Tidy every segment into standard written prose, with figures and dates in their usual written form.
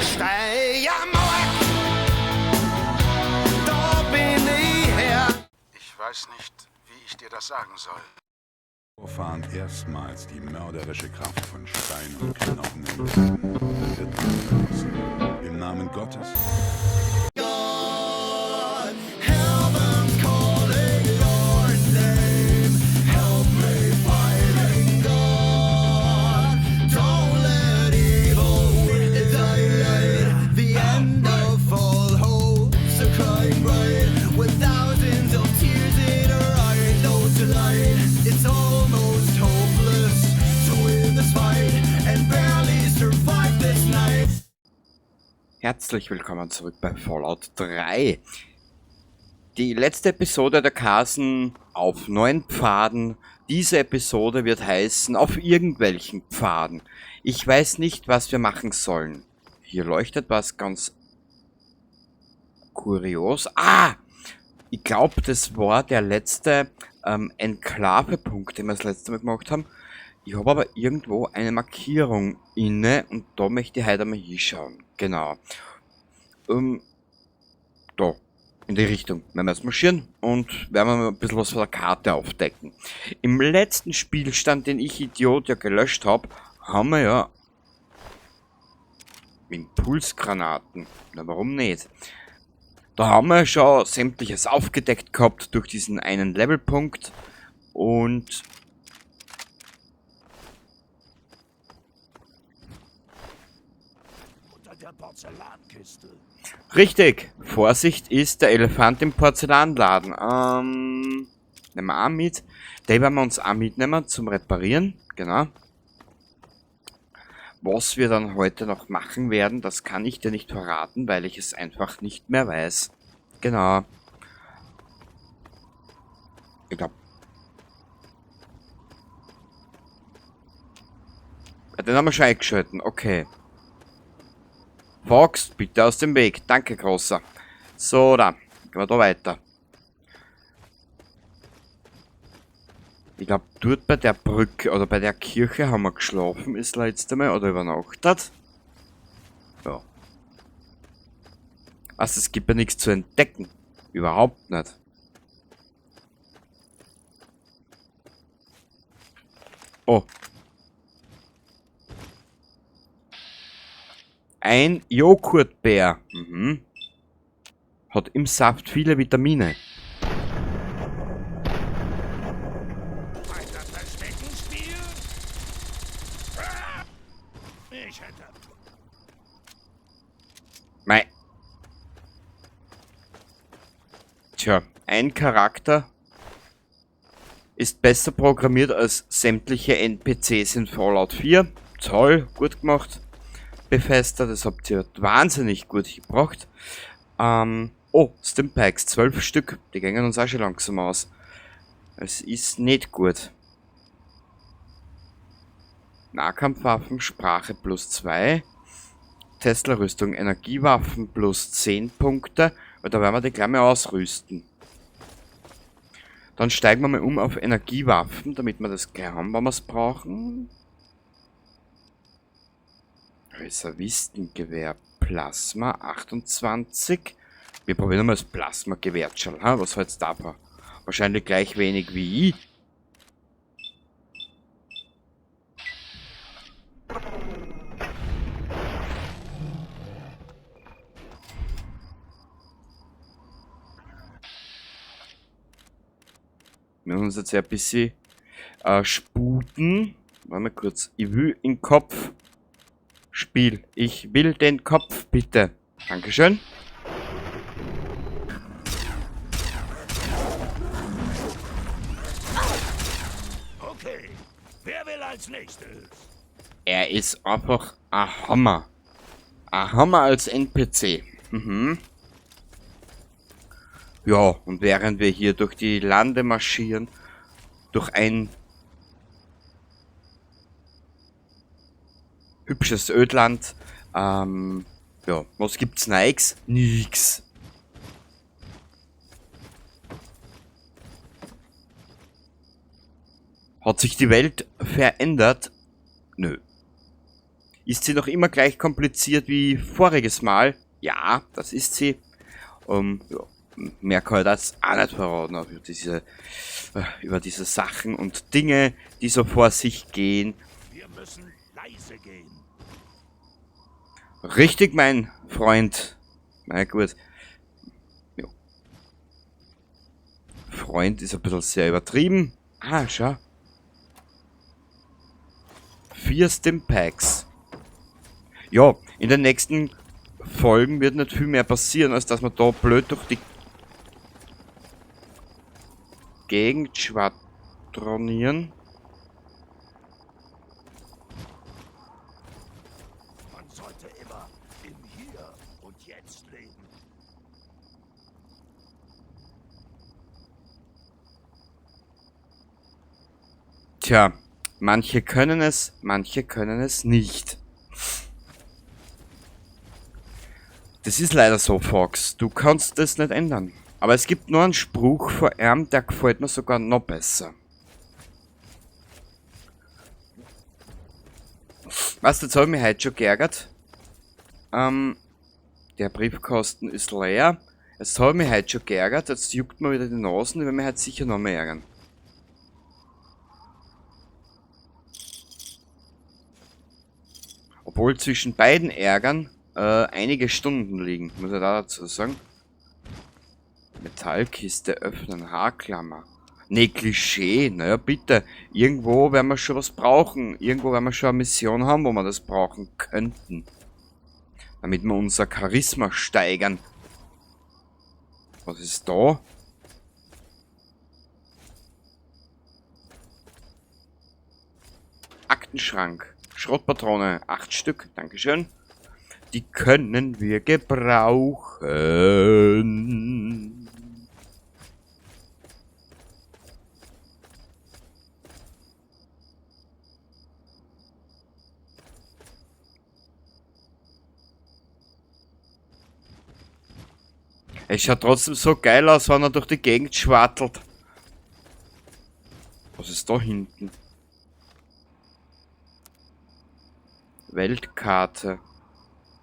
Steiermark, da bin ich her. Ich weiß nicht, wie ich dir das sagen soll. Vorfahren erstmals die mörderische Kraft von Stein und Knochen entdeckten, wird man vergessen. Im Namen Gottes. Heaven's calling your name. Help me fighting God. Don't let evil win the daylight. The end of all hope's a crying bride with thousands of tears in her eyes. No delight. It's almost hopeless to win this fight and barely survive this night. Herzlich willkommen zurück bei Fallout 3. Die letzte Episode der Kasen auf neuen Pfaden. Diese Episode wird heißen auf irgendwelchen Pfaden. Ich weiß nicht, was wir machen sollen. Hier leuchtet was ganz kurios. Ah! Ich glaub, das war der letzte Enklavepunkt, den wir das letzte Mal gemacht haben. Ich hab aber irgendwo eine Markierung inne und da möchte ich heute einmal hinschauen. Genau. Da, in die Richtung werden wir jetzt marschieren und werden wir mal ein bisschen was von der Karte aufdecken. Im letzten Spielstand, den ich Idiot ja gelöscht hab, haben wir ja Impulsgranaten. Na, warum nicht? Da haben wir schon sämtliches aufgedeckt gehabt durch diesen einen Levelpunkt und Unter der Porzellankiste. Richtig, Vorsicht ist der Elefant im Porzellanladen. Nehmen wir auch mit. Den werden wir uns auch mitnehmen zum Reparieren. Genau. Was wir dann heute noch machen werden, das kann ich dir nicht verraten, weil ich es einfach nicht mehr weiß. Genau. Ich glaub. Ja, den haben wir schon eingeschalten. Okay. Fox, bitte aus dem Weg. Danke, Großer. So, da. Gehen wir da weiter. Ich glaub, dort bei der Brücke oder bei der Kirche haben wir geschlafen das letzte Mal oder übernachtet. Ja. Also, es gibt ja nichts zu entdecken. Überhaupt nicht. Oh. Ein Joghurtbär. Hat im Saft viele Vitamine. Weiter Verstecken spielen? Ah! Ich hätte. Mei. Tja, ein Charakter ist besser programmiert als sämtliche N P Cs in Fallout 4. Toll, gut gemacht. Bethesda, das habt ihr wahnsinnig gut gebracht. Oh, Stimpaks, 12 Stück. Die gingen uns auch schon langsam aus. Es ist nicht gut. Nahkampfwaffen, Sprache plus 2. Tesla-Rüstung, Energiewaffen plus 10 Punkte. Und da werden wir die gleich mal ausrüsten. Dann steigen wir mal um auf Energiewaffen, damit wir das gleich haben, wenn wir's brauchen. Reservistengewehr Plasma 28. Wir probieren mal das Plasmagewehr schon. Ha? Was hältst du davon? Wahrscheinlich gleich wenig wie ich. Wir müssen uns jetzt ein bisschen sputen. Warte mal kurz. Ich will in den Kopf. Spiel. Ich will den Kopf, bitte. Dankeschön. Okay. Wer will als nächstes? Er ist einfach ein Hammer. Ein Hammer als NPC. Ja, und während wir hier durch die Lande marschieren, durch ein hübsches Ödland, ja, was gibt's Nikes? Nix. Hat sich die Welt verändert? Nö. Ist sie noch immer gleich kompliziert wie voriges Mal? Ja, das ist sie. Ja, mehr kann ich das auch nicht verraten, aber über diese Sachen und Dinge, die so vor sich gehen. Wir müssen leise gehen. Richtig, mein Freund. Na gut. Jo. Freund ist ein bisschen sehr übertrieben. Ah, schau. 4 Stimpaks. Ja, in den nächsten Folgen wird nicht viel mehr passieren, als dass wir da blöd durch die Gegend schwadronieren. Man sollte immer im Hier und Jetzt leben. Tja, manche können es, manche können es nicht. Das ist leider so, Fox. Du kannst das nicht ändern. Aber es gibt nur einen Spruch vor ihm, der gefällt mir sogar noch besser. Weißt du, jetzt hab ich mich heute schon geärgert. Der Briefkasten ist leer. Jetzt hab ich mich heute schon geärgert. Jetzt juckt mir wieder die Nasen. Ich werde mich heute sicher noch mehr ärgern. Obwohl zwischen beiden Ärgern einige Stunden liegen, muss ich da dazu sagen. Metallkiste öffnen, Haarklammer. Ne, Klischee, naja bitte. Irgendwo werden wir schon was brauchen. Irgendwo werden wir schon eine Mission haben, wo wir das brauchen könnten. Damit wir unser Charisma steigern. Was ist da? Aktenschrank. Schrottpatrone, 8 Stück, Dankeschön. Die können wir gebrauchen. Es schaut trotzdem so geil aus, wenn er durch die Gegend schwartelt. Was ist da hinten? Weltkarte.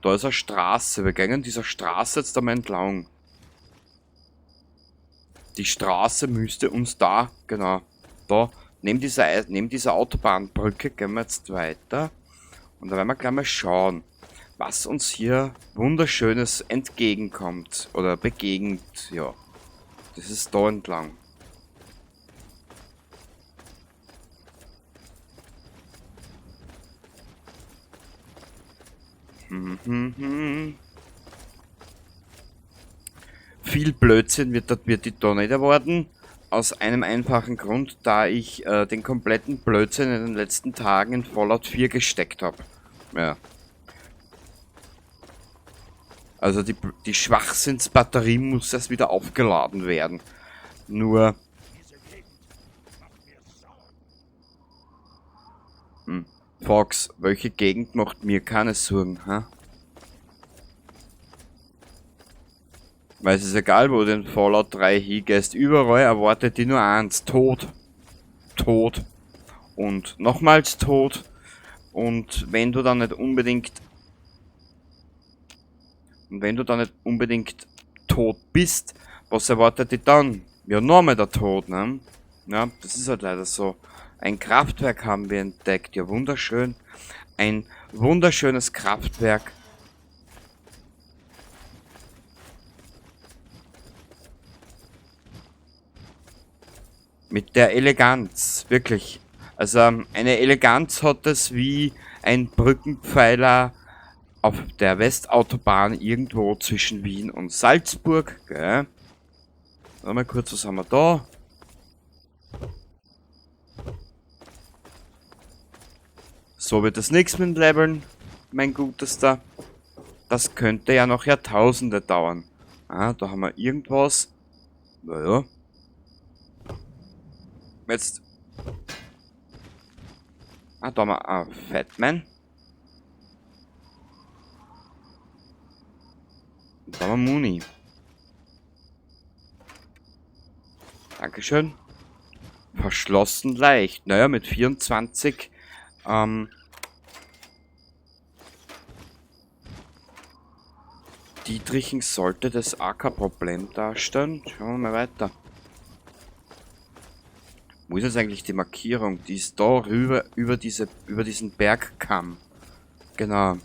Da ist eine Straße. Wir gehen dieser Straße jetzt einmal entlang. Die Straße müsste uns da, genau, da, neben dieser Autobahnbrücke gehen wir jetzt weiter. Und da werden wir gleich mal schauen, was uns hier Wunderschönes entgegenkommt. Oder begegnet, ja. Das ist da entlang. Viel Blödsinn wird die da nicht erwarten. Aus einem einfachen Grund, da ich den kompletten Blödsinn in den letzten Tagen in Fallout 4 gesteckt hab. Ja. Also die Schwachsinnsbatterie muss erst wieder aufgeladen werden. Nur... Fox, welche Gegend macht mir keine Sorgen, ha? Weil es ist egal, wo du in Fallout 3 hingehst, überall erwartet dich nur eins, Tod. Tod. Und nochmals Tod. Und wenn du dann nicht unbedingt... Und wenn du dann nicht unbedingt tot bist, was erwartet dich dann? Ja, nochmal der Tod, ne? Ja, das ist halt leider so. Ein Kraftwerk haben wir entdeckt. Ja, wunderschön. Ein wunderschönes Kraftwerk. Mit der Eleganz, wirklich. Also eine Eleganz hat es wie ein Brückenpfeiler auf der Westautobahn irgendwo zwischen Wien und Salzburg. Gell? Warte mal kurz, was haben wir da? So wird das nix mit dem Leveln, mein Gutester. Das könnte ja noch Jahrtausende dauern. Ah, da haben wir irgendwas. Naja. Jetzt. Ah, da haben wir einen Fatman. Und da haben wir Mooney. Dankeschön. Verschlossen leicht. Naja, mit 24. Dietrichen sollte das auch kein Problem darstellen. Schauen wir mal weiter. Wo ist jetzt eigentlich die Markierung? Die ist da rüber, über diesen Bergkamm. Genau.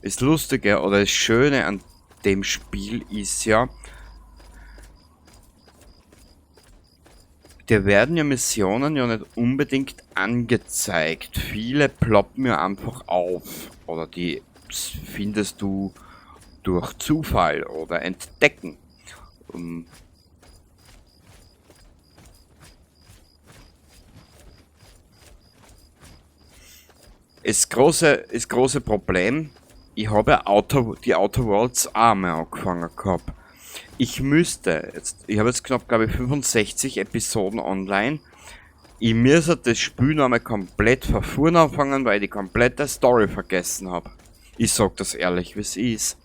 Das Lustige oder das Schöne an dem Spiel ist ja, dir werden ja Missionen ja nicht unbedingt angezeigt. Viele ploppen ja einfach auf. Oder die findest du durch Zufall oder Entdecken. Das große Problem, ich habe ja die Outer Worlds auch mal angefangen gehabt. Ich müsste jetzt, ich habe jetzt knapp, glaube ich, 65 Episoden online. Ich müsste das Spiel noch einmal komplett von vorne anfangen, weil ich die komplette Story vergessen hab. Ich sag das ehrlich, wie's ist.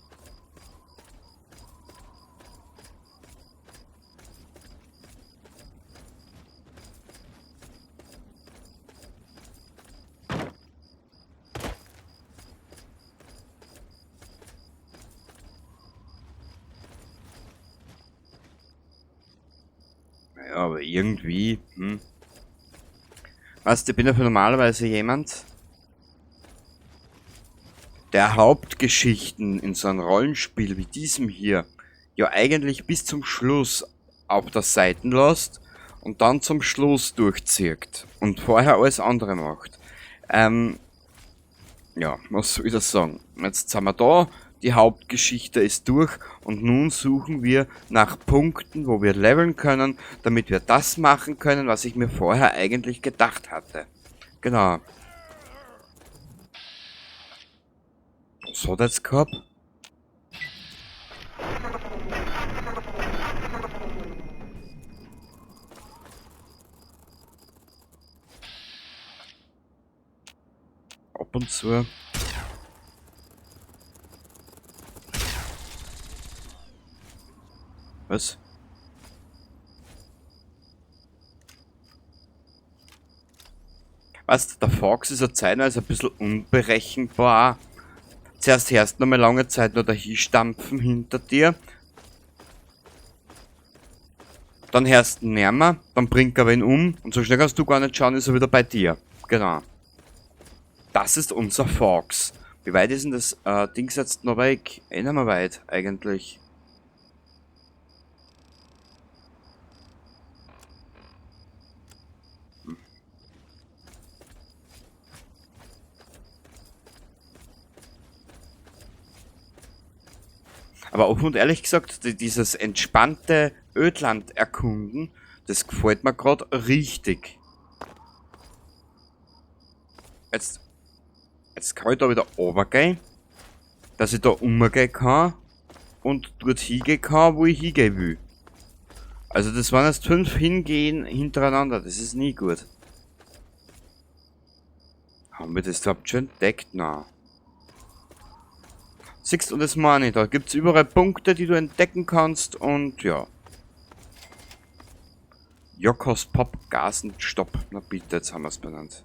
Ja, aber irgendwie, Weißt du, ich bin ja normalerweise jemand, der Hauptgeschichten in so einem Rollenspiel wie diesem hier ja eigentlich bis zum Schluss auf der Seite lässt und dann zum Schluss durchzieht und vorher alles andere macht. Ja, was soll ich das sagen? Jetzt sind wir da, die Hauptgeschichte ist durch und nun suchen wir nach Punkten, wo wir leveln können, damit wir das machen können, was ich mir vorher eigentlich gedacht hatte. Genau. Was hat er jetzt gehabt? Ab und zu. Was? Weißt du, der Fox ist ja zeitweise ein bisschen unberechenbar. Zuerst hörst du noch mal lange Zeit nur dahinstampfen hinter dir. Dann hörst du ihn nicht mehr, dann bringt er wen um und so schnell kannst du gar nicht schauen, ist er wieder bei dir. Genau. Das ist unser Fox. Wie weit ist denn das Ding jetzt noch weg? Eh nicht mehr weit, eigentlich. Aber offen und ehrlich gesagt, dieses entspannte Ödland erkunden, das gefällt mir grad richtig. Jetzt kann ich da wieder runtergehen, dass ich da umgehen kann und dort hingehen kann, wo ich hingehen will. Also das waren erst 5 Hingehen hintereinander, das ist nie gut. Haben wir das überhaupt schon entdeckt? Na. Siehst du, und das meine ich, da gibt's überall Punkte, die du entdecken kannst und ja. Jokos Pop, Gasen, Stopp. Na bitte, jetzt haben wir's benannt.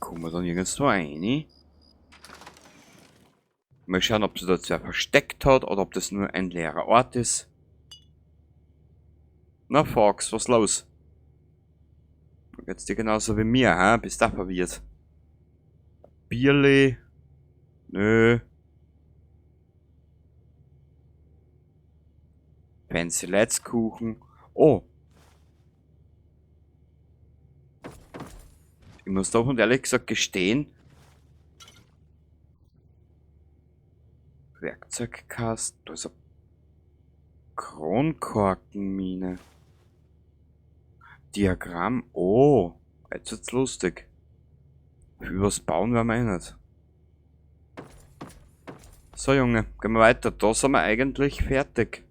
Kommen wir dann nirgendwo rein? Mal schauen, ob sie da wer versteckt hat oder ob das nur ein leerer Ort ist. Na Fox, was los? Geht's dir genauso wie mir, hä? Bist du verwirrt? Bierli? Nö. Fancy Leitskuchen. Oh. Ich muss doch und ehrlich gesagt gestehen. Werkzeugkasten. Da ist eine Kronkorkenmine. Diagramm. Oh, jetzt wird's lustig. Für was bauen wir eh nicht. So, Junge, gehen wir weiter. Da sind wir eigentlich fertig.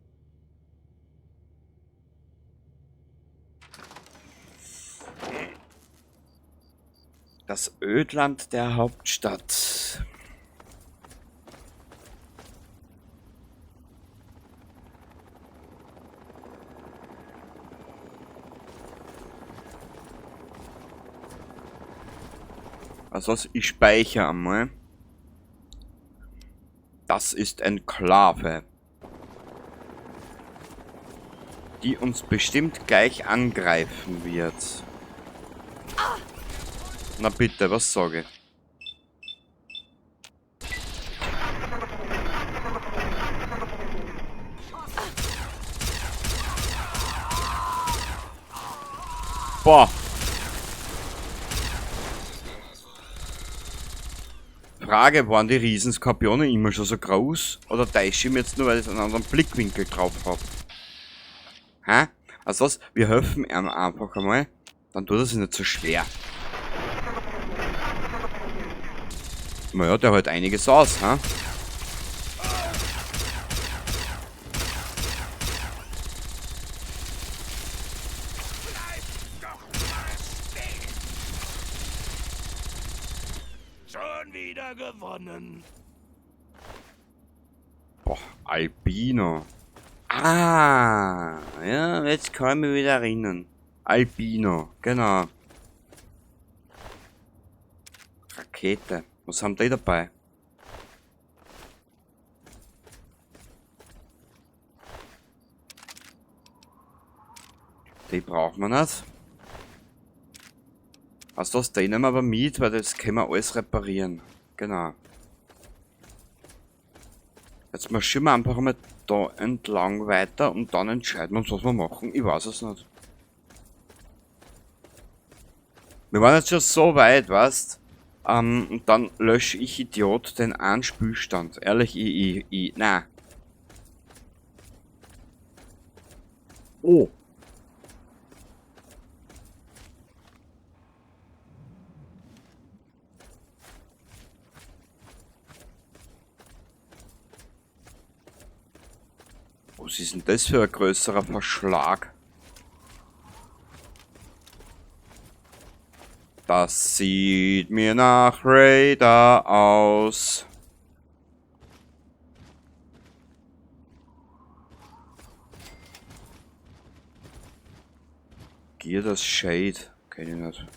Das Ödland der Hauptstadt. Also was, ich speichere einmal. Das ist Enklave. Die uns bestimmt gleich angreifen wird. Na bitte, was sage ich? Boah. Frage, waren die Riesenskorpione immer schon so groß? Oder täusche ich mich jetzt nur, weil ich einen anderen Blickwinkel drauf hab? Hä? Also was, wir helfen ihm einfach einmal, dann tut er sich nicht so schwer. Naja, der hält einiges aus, hä? Bleib doch mal stehen! Schon wieder gewonnen. Boah, Albino. Ah, ja, jetzt kann ich mich wieder erinnern. Albino, genau. Rakete. Was haben die dabei? Die brauchen wir nicht. Also das, die nehmen wir aber mit, weil das können wir alles reparieren. Genau. Jetzt marschieren wir einfach mal da entlang weiter und dann entscheiden wir uns, was wir machen. Ich weiß es nicht. Wir waren jetzt schon so weit, weißt? Und dann lösche ich Idiot den einen Spielstand. Ehrlich, ich, na. Oh. Was ist denn das für ein größerer Verschlag? Das sieht mir nach Raider aus. Gear das Shade. Kenn ich nicht.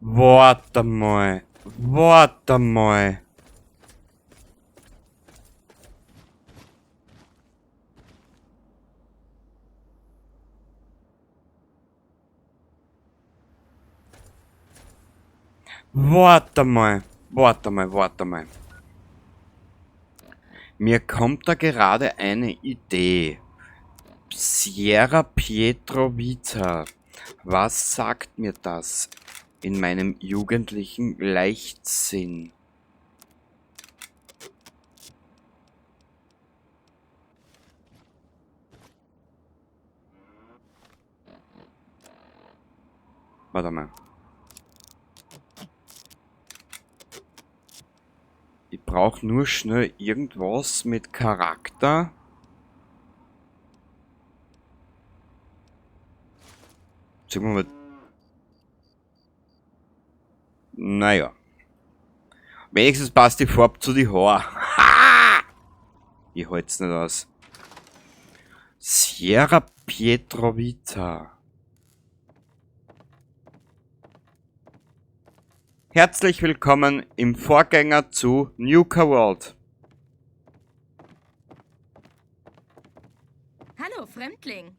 Warte mal. Warte mal. Warte mal. Warte mal, warte mal. Mir kommt da gerade eine Idee. Sierra Pietrovita. Was sagt mir das in meinem jugendlichen Leichtsinn? Warte mal. Ich brauch nur schnell irgendwas mit Charakter. Sagen wir mal. Naja. Wenigstens passt die Farbe zu die Haare. Ha! Ich halt's nicht aus. Sierra Pietrovita. Herzlich willkommen im Vorgänger zu Nuka World. Hallo, Fremdling.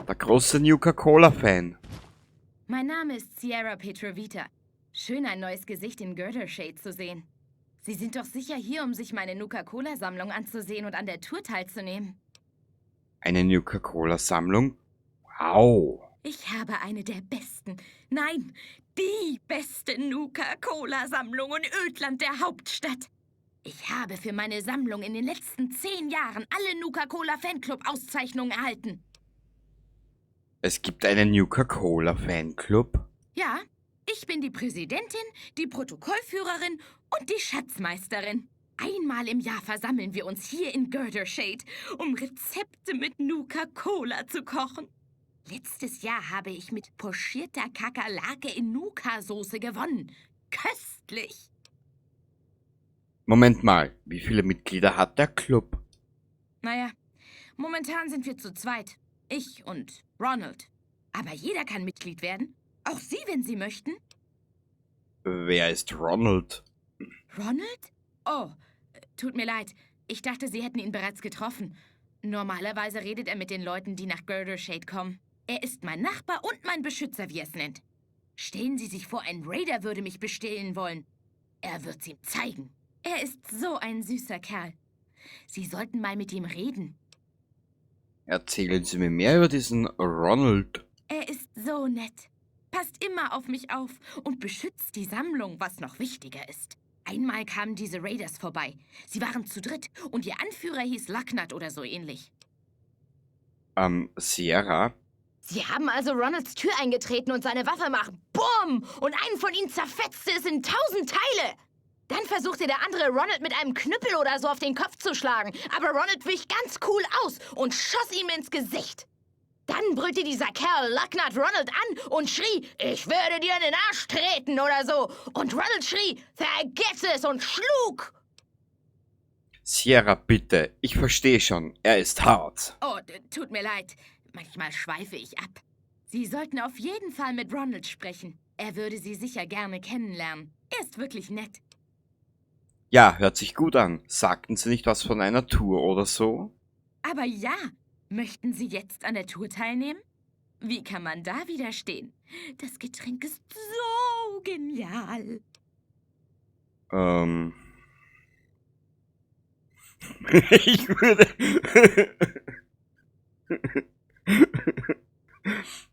Der große Nuka-Cola-Fan. Mein Name ist Sierra Petrovita. Schön, ein neues Gesicht in Girdershade zu sehen. Sie sind doch sicher hier, um sich meine Nuka-Cola-Sammlung anzusehen und an der Tour teilzunehmen. Eine Nuka-Cola-Sammlung? Wow. Ich habe eine der besten, nein, die beste Nuka-Cola-Sammlung in Ödland, der Hauptstadt. Ich habe für meine Sammlung in den letzten 10 Jahren alle Nuka-Cola-Fanclub-Auszeichnungen erhalten. Es gibt einen Nuka-Cola-Fanclub? Ja, ich bin die Präsidentin, die Protokollführerin und die Schatzmeisterin. Einmal im Jahr versammeln wir uns hier in Girdershade, um Rezepte mit Nuka-Cola zu kochen. Letztes Jahr habe ich mit pochierter Kakerlake in Nuka-Soße gewonnen. Köstlich! Moment mal, wie viele Mitglieder hat der Club? Naja, momentan sind wir zu zweit. Ich und Ronald. Aber jeder kann Mitglied werden. Auch Sie, wenn Sie möchten. Wer ist Ronald? Ronald? Oh, tut mir leid. Ich dachte, Sie hätten ihn bereits getroffen. Normalerweise redet er mit den Leuten, die nach Girdershade kommen. Er ist mein Nachbar und mein Beschützer, wie er es nennt. Stellen Sie sich vor, ein Raider würde mich bestehlen wollen. Er wird's ihm zeigen. Er ist so ein süßer Kerl. Sie sollten mal mit ihm reden. Erzählen Sie mir mehr über diesen Ronald. Er ist so nett. Passt immer auf mich auf und beschützt die Sammlung, was noch wichtiger ist. Einmal kamen diese Raiders vorbei. Sie waren zu dritt und ihr Anführer hieß Lucknut oder so ähnlich. Sierra? Sie haben also Ronalds Tür eingetreten und seine Waffe macht BUM! Und einen von ihnen zerfetzte es in 1000 Teile! Dann versuchte der andere, Ronald mit einem Knüppel oder so auf den Kopf zu schlagen. Aber Ronald wich ganz cool aus und schoss ihm ins Gesicht. Dann brüllte dieser Kerl Lucknut Ronald an und schrie, ich werde dir in den Arsch treten oder so. Und Ronald schrie, vergiss es und schlug. Sierra, bitte. Ich verstehe schon. Er ist hart. Oh, tut mir leid. Manchmal schweife ich ab. Sie sollten auf jeden Fall mit Ronald sprechen. Er würde Sie sicher gerne kennenlernen. Er ist wirklich nett. Ja, hört sich gut an. Sagten Sie nicht was von einer Tour oder so? Aber ja, möchten Sie jetzt an der Tour teilnehmen? Wie kann man da widerstehen? Das Getränk ist so genial.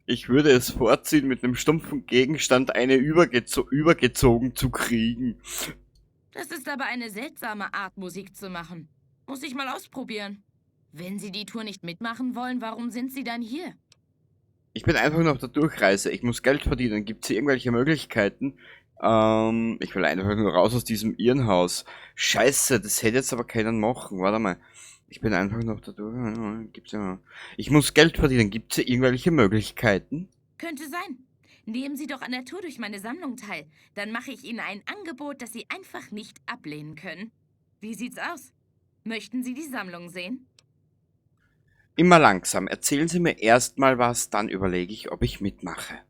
Ich würde es vorziehen, mit einem stumpfen Gegenstand eine übergezogen zu kriegen. Das ist aber eine seltsame Art, Musik zu machen. Muss ich mal ausprobieren. Wenn Sie die Tour nicht mitmachen wollen, warum sind Sie dann hier? Ich bin einfach nur auf der Durchreise. Ich muss Geld verdienen. Gibt's hier irgendwelche Möglichkeiten? Ich will einfach nur raus aus diesem Irrenhaus. Scheiße, das hätte jetzt aber keinen machen. Warte mal. Ich bin einfach nur auf der Durchreise. Gibt's ja. Ich muss Geld verdienen. Gibt's hier irgendwelche Möglichkeiten? Könnte sein. Nehmen Sie doch an der Tour durch meine Sammlung teil. Dann mache ich Ihnen ein Angebot, das Sie einfach nicht ablehnen können. Wie sieht's aus? Möchten Sie die Sammlung sehen? Immer langsam. Erzählen Sie mir erstmal was, dann überlege ich, ob ich mitmache.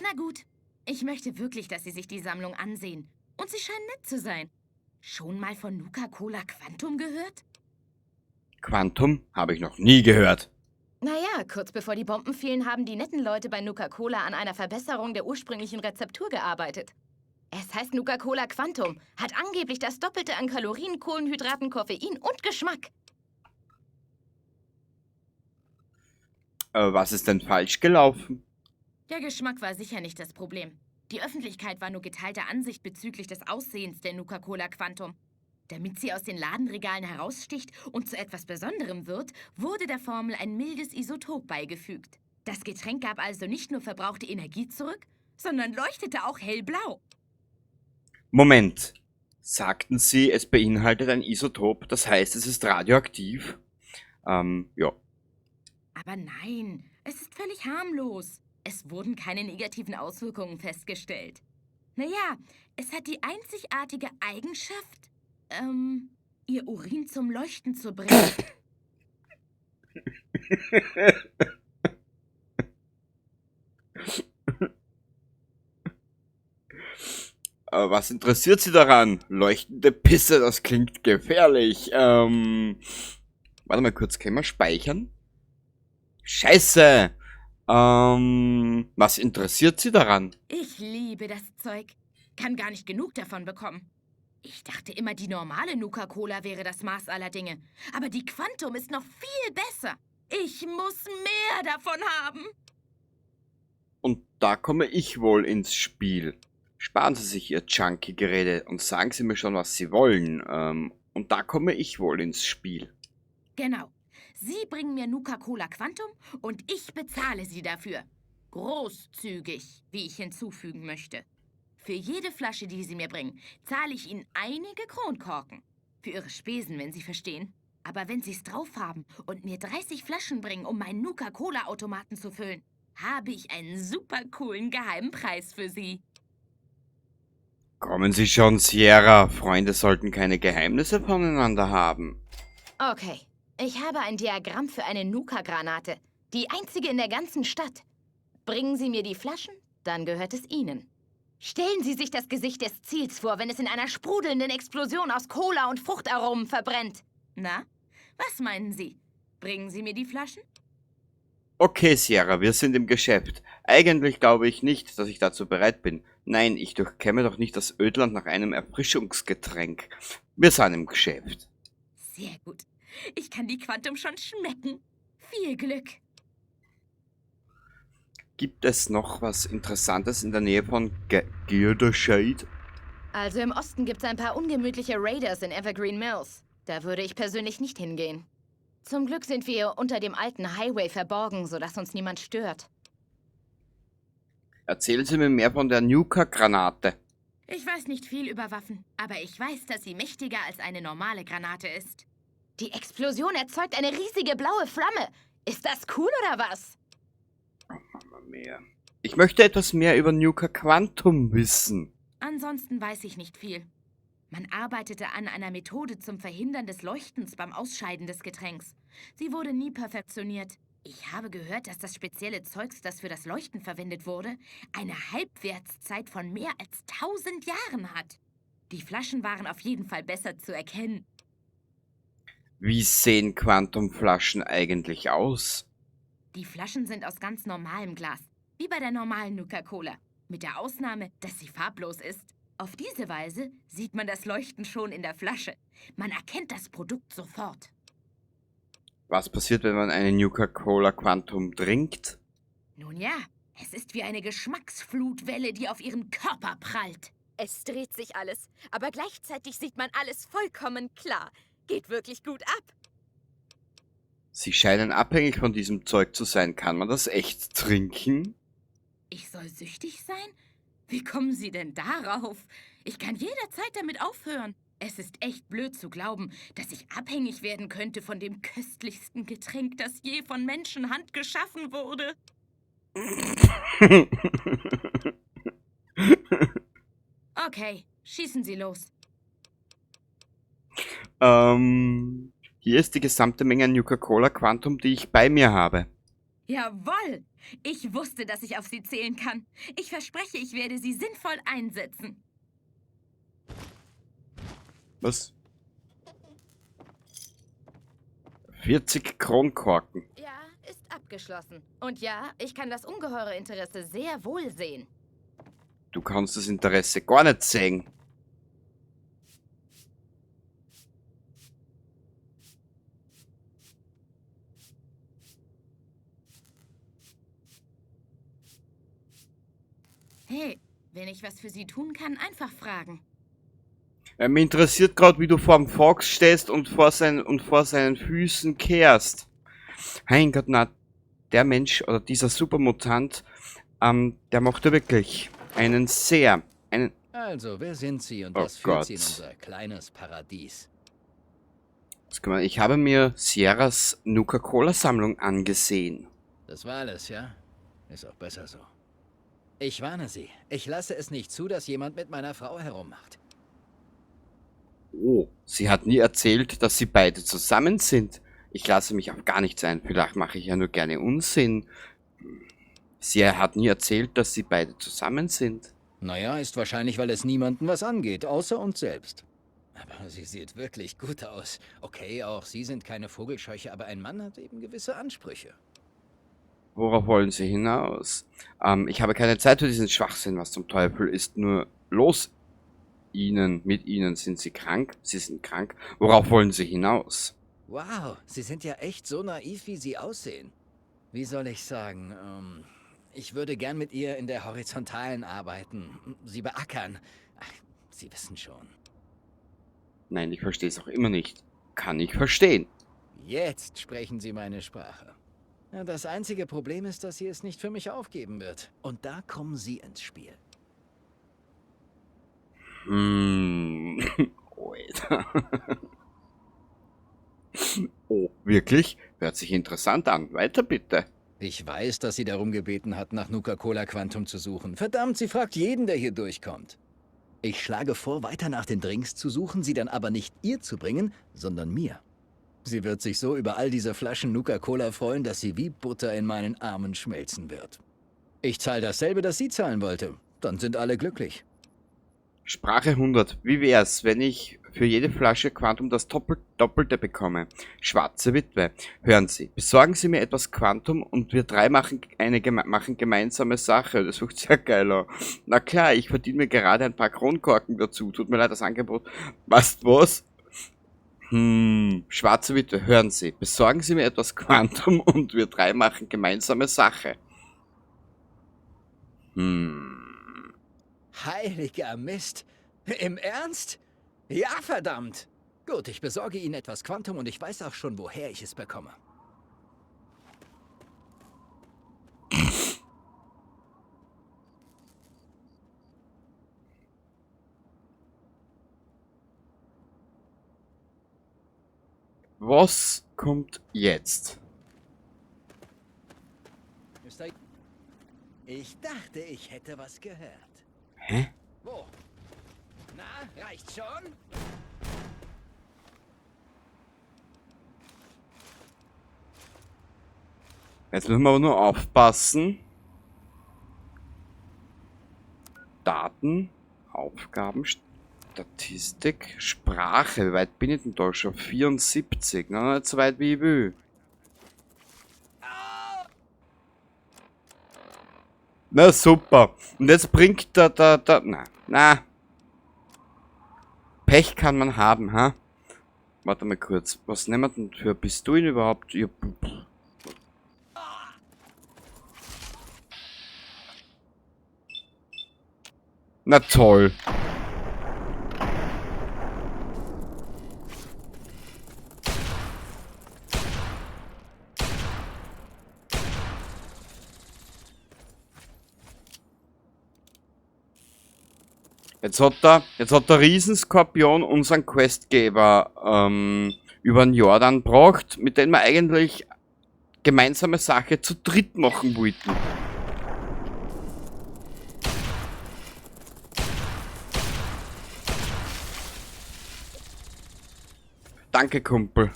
Na gut. Ich möchte wirklich, dass Sie sich die Sammlung ansehen. Und Sie scheinen nett zu sein. Schon mal von Nuka-Cola Quantum gehört? Quantum habe ich noch nie gehört. Naja, kurz bevor die Bomben fielen, haben die netten Leute bei Nuka-Cola an einer Verbesserung der ursprünglichen Rezeptur gearbeitet. Es heißt Nuka-Cola Quantum, hat angeblich das Doppelte an Kalorien, Kohlenhydraten, Koffein und Geschmack. Was ist denn falsch gelaufen? Der Geschmack war sicher nicht das Problem. Die Öffentlichkeit war nur geteilter Ansicht bezüglich des Aussehens der Nuka-Cola Quantum. Damit sie aus den Ladenregalen heraussticht und zu etwas Besonderem wird, wurde der Formel ein mildes Isotop beigefügt. Das Getränk gab also nicht nur verbrauchte Energie zurück, sondern leuchtete auch hellblau. Moment. Sagten Sie, es beinhaltet ein Isotop, das heißt, es ist radioaktiv? Ja. Aber nein, es ist völlig harmlos. Es wurden keine negativen Auswirkungen festgestellt. Naja, es hat die einzigartige Eigenschaft, ihr Urin zum Leuchten zu bringen. Aber was interessiert Sie daran? Leuchtende Pisse, das klingt gefährlich. Warte mal kurz, können wir speichern? Scheiße! Was interessiert Sie daran? Ich liebe das Zeug. Kann gar nicht genug davon bekommen. Ich dachte immer, die normale Nuka-Cola wäre das Maß aller Dinge. Aber die Quantum ist noch viel besser. Ich muss mehr davon haben. Und da komme ich wohl ins Spiel. Sparen Sie sich Ihr Junkie-Gerede und sagen Sie mir schon, was Sie wollen. Und da komme ich wohl ins Spiel. Genau. Sie bringen mir Nuka-Cola Quantum und ich bezahle Sie dafür. Großzügig, wie ich hinzufügen möchte. Für jede Flasche, die Sie mir bringen, zahle ich Ihnen einige Kronkorken. Für Ihre Spesen, wenn Sie verstehen. Aber wenn Sie's drauf haben und mir 30 Flaschen bringen, um meinen Nuka-Cola-Automaten zu füllen, habe ich einen super coolen geheimen Preis für Sie. Kommen Sie schon, Sierra. Freunde sollten keine Geheimnisse voneinander haben. Okay, ich habe ein Diagramm für eine Nuka-Granate. Die einzige in der ganzen Stadt. Bringen Sie mir die Flaschen, dann gehört es Ihnen. Stellen Sie sich das Gesicht des Ziels vor, wenn es in einer sprudelnden Explosion aus Cola und Fruchtaromen verbrennt. Na, was meinen Sie? Bringen Sie mir die Flaschen? Okay, Sierra, wir sind im Geschäft. Eigentlich glaube ich nicht, dass ich dazu bereit bin. Nein, ich durchkämme doch nicht das Ödland nach einem Erfrischungsgetränk. Wir sind im Geschäft. Sehr gut. Ich kann die Quantum schon schmecken. Viel Glück. Gibt es noch was Interessantes in der Nähe von Girdershade? Also im Osten gibt's ein paar ungemütliche Raiders in Evergreen Mills. Da würde ich persönlich nicht hingehen. Zum Glück sind wir unter dem alten Highway verborgen, sodass uns niemand stört. Erzählen Sie mir mehr von der Nuka-Granate. Ich weiß nicht viel über Waffen, aber ich weiß, dass sie mächtiger als eine normale Granate ist. Die Explosion erzeugt eine riesige blaue Flamme. Ist das cool oder was? Oh, Mama mia. Ich möchte etwas mehr über Nuka Quantum wissen. Ansonsten weiß ich nicht viel. Man arbeitete an einer Methode zum Verhindern des Leuchtens beim Ausscheiden des Getränks. Sie wurde nie perfektioniert. Ich habe gehört, dass das spezielle Zeugs, das für das Leuchten verwendet wurde, eine Halbwertszeit von mehr als 1000 Jahren hat. Die Flaschen waren auf jeden Fall besser zu erkennen. Wie sehen Quantumflaschen eigentlich aus? Die Flaschen sind aus ganz normalem Glas, wie bei der normalen Nuka-Cola, mit der Ausnahme, dass sie farblos ist. Auf diese Weise sieht man das Leuchten schon in der Flasche. Man erkennt das Produkt sofort. Was passiert, wenn man eine Nuka-Cola Quantum trinkt? Nun ja, es ist wie eine Geschmacksflutwelle, die auf ihren Körper prallt. Es dreht sich alles, aber gleichzeitig sieht man alles vollkommen klar. Geht wirklich gut ab. Sie scheinen abhängig von diesem Zeug zu sein. Kann man das echt trinken? Ich soll süchtig sein? Wie kommen Sie denn darauf? Ich kann jederzeit damit aufhören. Es ist echt blöd zu glauben, dass ich abhängig werden könnte von dem köstlichsten Getränk, das je von Menschenhand geschaffen wurde. Okay, schießen Sie los. Hier ist die gesamte Menge an Nuka-Cola Quantum, die ich bei mir habe. Jawohl! Ich wusste, dass ich auf Sie zählen kann. Ich verspreche, ich werde Sie sinnvoll einsetzen. Was? 40 Kronkorken. Ja, ist abgeschlossen. Und ja, ich kann das ungeheure Interesse sehr wohl sehen. Du kannst das Interesse gar nicht sehen. Hey, wenn ich was für Sie tun kann, einfach fragen. Mich interessiert grad, wie du vorm Fox stehst und vor seinen Füßen kehrst. Mein Gott, na, der Mensch oder dieser Supermutant, der macht ja wirklich einen sehr, einen Also, wer sind Sie und Oh was führt Sie in Gott. unser kleines Paradies? Das kann man, ich habe mir Sierras Nuka-Cola-Sammlung angesehen. Das war alles, ja? Ist auch besser so. Ich warne Sie. Ich lasse es nicht zu, dass jemand mit meiner Frau herummacht. Oh, sie hat nie erzählt, dass sie beide zusammen sind. Ich lasse mich auf gar nichts ein. Vielleicht mache ich ja nur gerne Unsinn. Sie hat nie erzählt, dass sie beide zusammen sind. Naja, ist wahrscheinlich, weil es niemandem was angeht, außer uns selbst. Aber sie sieht wirklich gut aus. Okay, auch Sie sind keine Vogelscheuche, aber ein Mann hat eben gewisse Ansprüche. Worauf wollen Sie hinaus? Ich habe keine Zeit für diesen Schwachsinn. Was zum Teufel ist nur los? Ihnen, mit Ihnen sind Sie krank? Sie sind krank. Worauf wollen Sie hinaus? Wow, Sie sind ja echt so naiv, wie Sie aussehen. Wie soll ich sagen? Ich würde gern mit ihr in der Horizontalen arbeiten. Sie beackern. Ach, Sie wissen schon. Nein, ich verstehe es auch immer nicht. Kann ich verstehen. Jetzt sprechen Sie meine Sprache. Ja, das einzige Problem ist, dass sie es nicht für mich aufgeben wird. Und da kommen Sie ins Spiel. Alter. Oh, wirklich? Hört sich interessant an. Weiter bitte. Ich weiß, dass sie darum gebeten hat, nach Nuka-Cola Quantum zu suchen. Verdammt, sie fragt jeden, der hier durchkommt. Ich schlage vor, weiter nach den Drinks zu suchen, sie dann aber nicht ihr zu bringen, sondern mir. Sie wird sich so über all diese Flaschen Nuka-Cola freuen, dass sie wie Butter in meinen Armen schmelzen wird. Ich zahle dasselbe, das sie zahlen wollte. Dann sind alle glücklich. Sprache 100. Wie wär's, wenn ich für jede Flasche Quantum das Doppelte bekomme? Schwarze Witwe. Hören Sie, besorgen Sie mir etwas Quantum und wir drei machen eine machen gemeinsame Sache. Das wird sehr geil an. Na klar, ich verdiene mir gerade ein paar Kronkorken dazu. Tut mir leid, das Angebot. Was, was? Schwarze Witwe, hören Sie, besorgen Sie mir etwas Quantum und wir drei machen gemeinsame Sache. Heiliger Mist. Im Ernst? Ja, verdammt. Gut, ich besorge Ihnen etwas Quantum und ich weiß auch schon, woher ich es bekomme. Was kommt jetzt? Ich dachte, ich hätte was gehört. Hä? Wo? Na, reicht schon? Jetzt müssen wir aber nur aufpassen. Daten, Aufgaben, Statistik, Sprache. Wie weit bin ich denn da schon? 74. Na, nicht so weit wie ich will. Na super. Und jetzt bringt der, na, na. Pech kann man haben, ha? Warte mal kurz. Was nehmen wir denn für Pistolen überhaupt? Ja, pff. Na toll. Jetzt hat der Riesenskorpion unseren Questgeber über den Jordan gebracht, mit dem wir eigentlich gemeinsame Sache zu dritt machen wollten. Danke, Kumpel.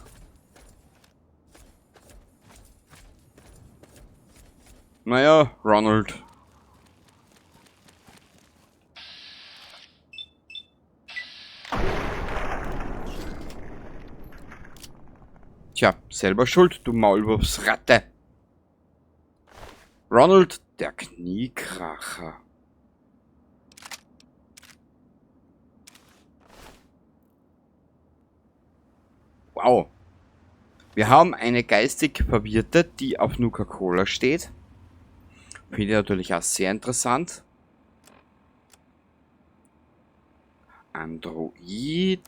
Naja, Ronald. Tja, selber schuld, du Maulwurfsratte. Ronald, der Kniekracher. Wow. Wir haben eine geistig Verwirrte, die auf Nuka-Cola steht. Finde ich natürlich auch sehr interessant. Android.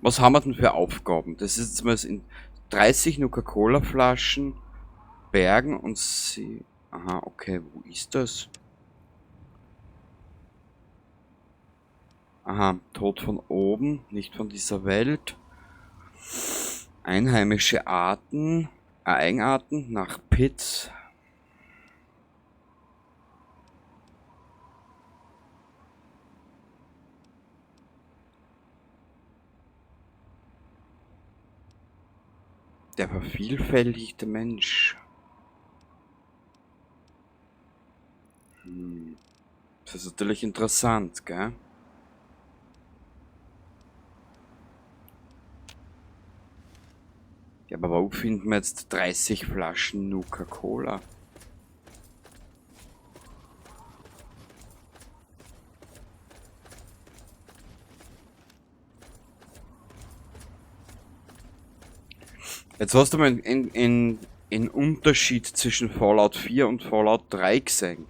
Was haben wir denn für Aufgaben? Das ist jetzt mal in 30 Nuka-Cola-Flaschen bergen und sie... Aha, okay, wo ist das? Aha, Tod von oben, nicht von dieser Welt. Einheimische Arten, Eigenarten nach Pitts. Der vervielfältigte Mensch. Das ist natürlich interessant, gell? Ja, aber wo finden wir jetzt 30 Flaschen Nuka-Cola? Jetzt hast du mal einen Unterschied zwischen Fallout 4 und Fallout 3 gesehen.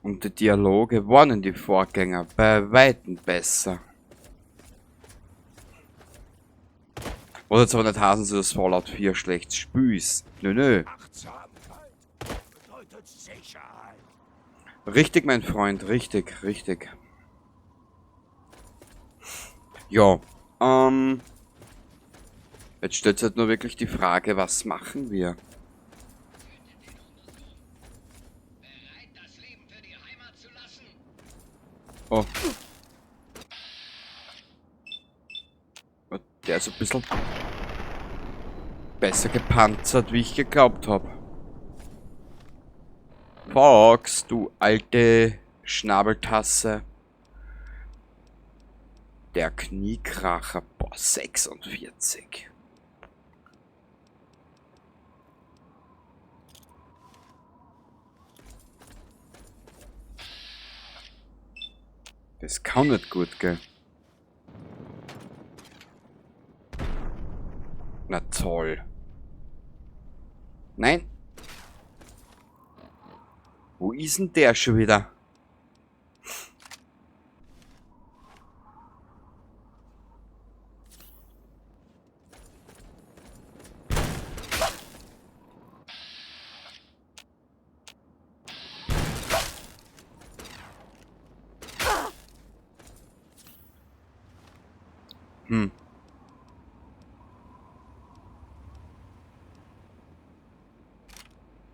Und die Dialoge waren in die Vorgänger bei Weitem besser. Was jetzt aber nicht heißen soll, dass Fallout 4 schlecht Spiel ist. Nö, nö. Achtsamkeit Sicherheit. Richtig, mein Freund, richtig, richtig. Ja, jetzt stellt sich halt nur wirklich die Frage, was machen wir? Oh. Der ist ein bisschen besser gepanzert, wie ich geglaubt hab. Fox, du alte Schnabeltasse. Der Kniekracher, boah, 46. Das kann nicht gut gehen. Na toll. Nein. Wo ist denn der schon wieder?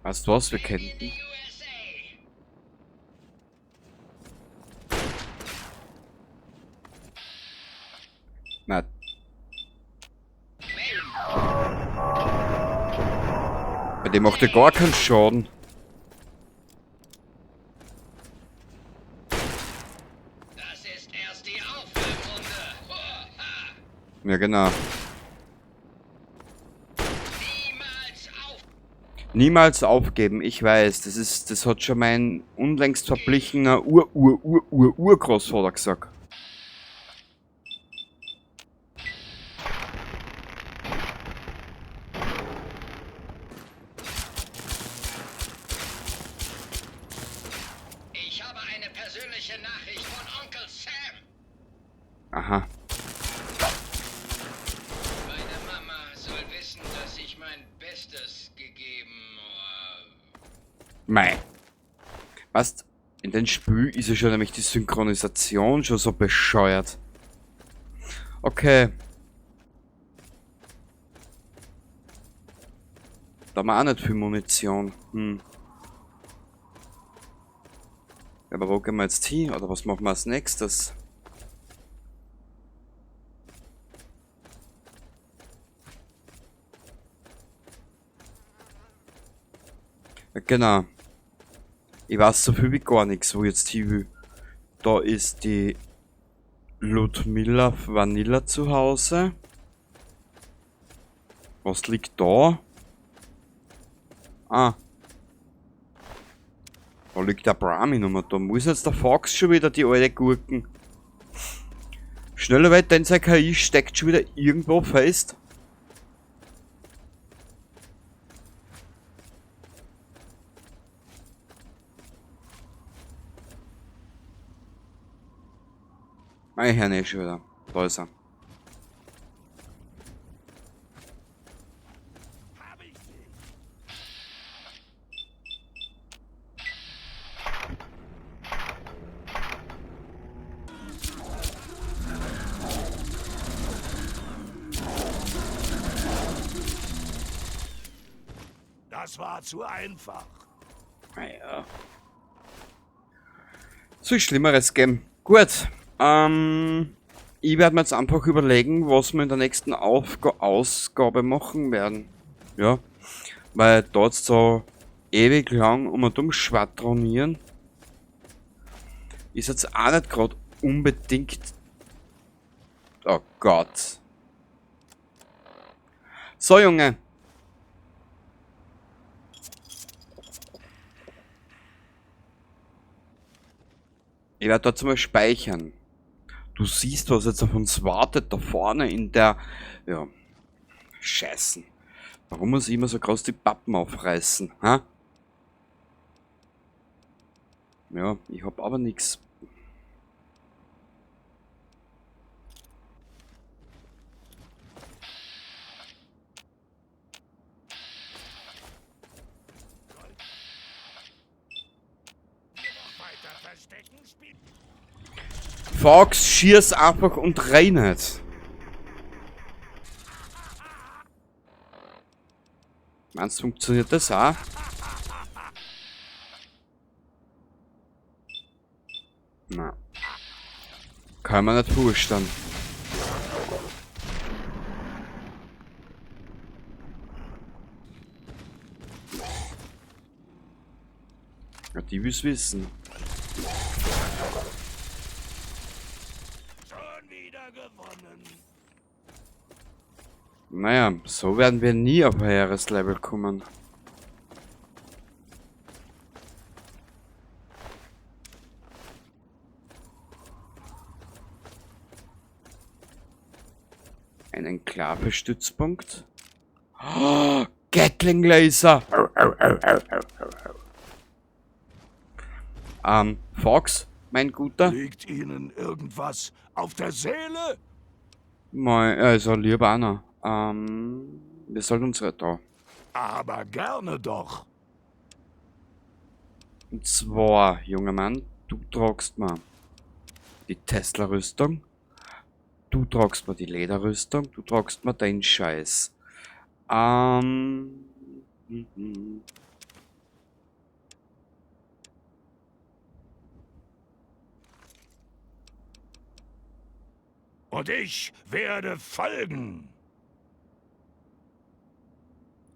Weißt du was, wir könnten... Na. Bei dem macht er gar keinen Schaden. Das ist erst die Aufwärmrunde. Ja, genau. Niemals aufgeben, ich weiß, das hat schon mein unlängst verblichener Ur-Ur-Ur-Ur-Urgroßvater gesagt. Ich habe eine persönliche Nachricht von Onkel Sam. Aha. Meine Mama soll wissen, dass ich mein Bestes gegeben habe. Mei. Weißt, in den Spiel ist ja schon nämlich die Synchronisation schon so bescheuert. Okay. Da haben wir auch nicht viel Munition. Ja, aber wo gehen wir jetzt hin? Oder was machen wir als nächstes? Ja, genau. Ich weiß so viel wie gar nichts, wo ich jetzt hin will. Da ist die Ludmilla Vanilla zu Hause. Was liegt da? Ah. Da liegt der Brahmin nochmal. Da muss jetzt der Fox schon wieder die alte Gurken. Schneller weit, denn sein KI steckt schon wieder irgendwo fest. Mein Herr, ne, schon wieder. Da ist er. Das war zu einfach. Naja. Soll Schlimmeres geben. Gut. Ich werde mir jetzt einfach überlegen, was wir in der nächsten Ausgabe machen werden. Ja. Weil dort so ewig lang um und um schwadronieren ist jetzt auch nicht grad unbedingt. Oh Gott. So, Junge. Ich werde dort mal speichern. Du siehst, was jetzt auf uns wartet, da vorne in der... Ja, Scheißen. Warum muss ich immer so groß die Pappen aufreißen, ha? Ja, ich hab aber nix. Fox, schieß einfach und rennet. Meinst du, funktioniert das auch? Na. Kann man nicht vorstellen. Ja, die will's wissen. Schon wieder gewonnen. Naja, so werden wir nie auf ein höheres Level kommen. Ein Enklave-Stützpunkt. Oh, Gatling Laser! Fox, mein Guter. Liegt Ihnen irgendwas auf der Seele? Mal, also lieber einer. Wir sollten unsere da. Aber gerne doch. Und zwar, junger Mann, du tragst mal die Tesla-Rüstung. Du tragst mal die Lederrüstung. Du tragst mal deinen Scheiß. Und ich werde folgen.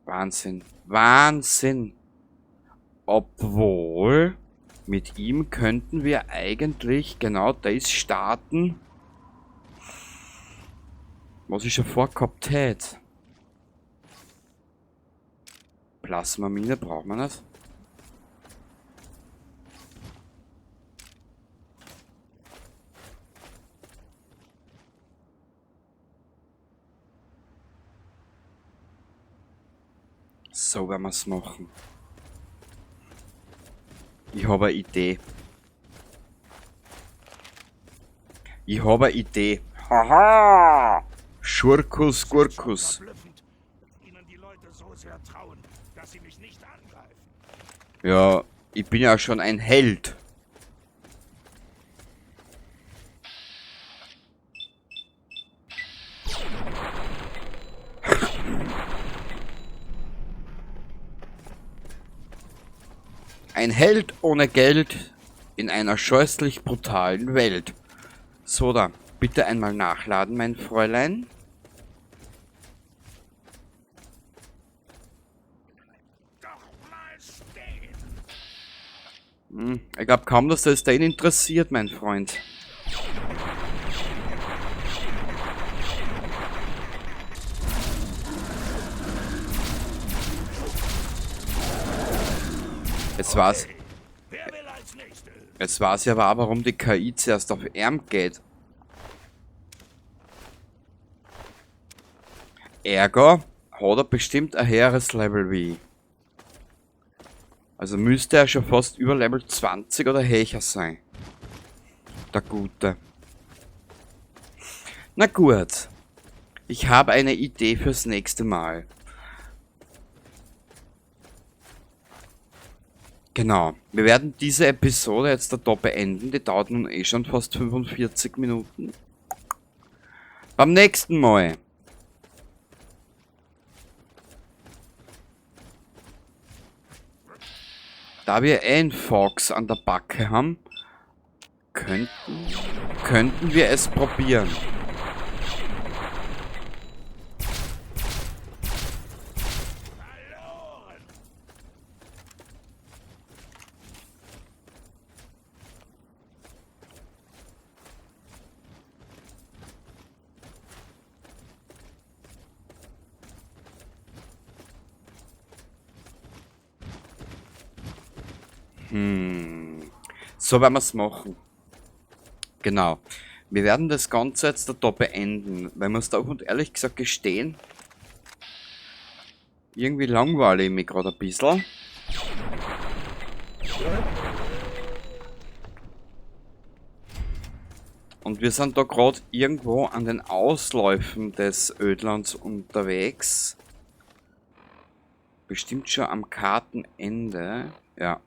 Wahnsinn. Wahnsinn. Obwohl, mit ihm könnten wir eigentlich genau das starten, was ich schon vorgehabt hätte. Plasmamine braucht man nicht. So werden wir's machen. Ich habe eine Idee. Ich habe eine Idee. Haha! Schurkus, Gurkus. Ja, ich bin ja schon ein Held. Ein Held ohne Geld in einer scheußlich brutalen Welt. So da, bitte einmal nachladen, mein Fräulein. Ich glaub kaum, dass das den interessiert, mein Freund. Jetzt war's. Jetzt war's ja aber, warum die KI zuerst auf Arm geht. Ergo hat er bestimmt ein höheres Level wie ich. Also müsste er schon fast über Level 20 oder höher sein. Der Gute. Na gut. Ich habe eine Idee fürs nächste Mal. Genau. Wir werden diese Episode jetzt da beenden. Die dauert nun eh schon fast 45 Minuten. Beim nächsten Mal. Da wir eh einen Fox an der Backe haben, könnten wir es probieren. So werden wir's machen. Genau. Wir werden das Ganze jetzt da beenden, weil wir es da und ehrlich gesagt gestehen, irgendwie langweile ich mich gerade ein bisschen. Und wir sind da grad irgendwo an den Ausläufen des Ödlands unterwegs. Bestimmt schon am Kartenende. Ja.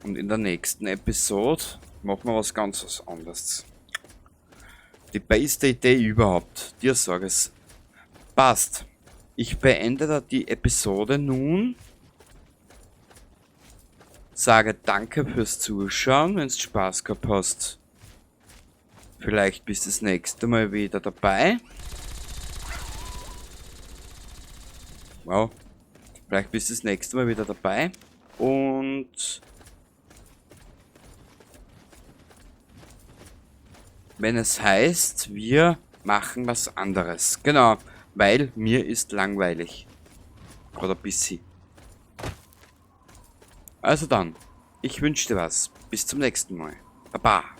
Und in der nächsten Episode machen wir was ganz was anderes. Die beste Idee überhaupt. Dir sag es. Passt. Ich beende da die Episode nun. Sage danke fürs Zuschauen, wenn es Spaß gehabt hast. Vielleicht bist du das nächste Mal wieder dabei. Wow. Vielleicht bist du das nächste Mal wieder dabei. Und wenn es heißt, wir machen was anderes. Genau, weil mir ist langweilig. Gerade ein bisschen. Also dann, ich wünsche dir was. Bis zum nächsten Mal. Baba.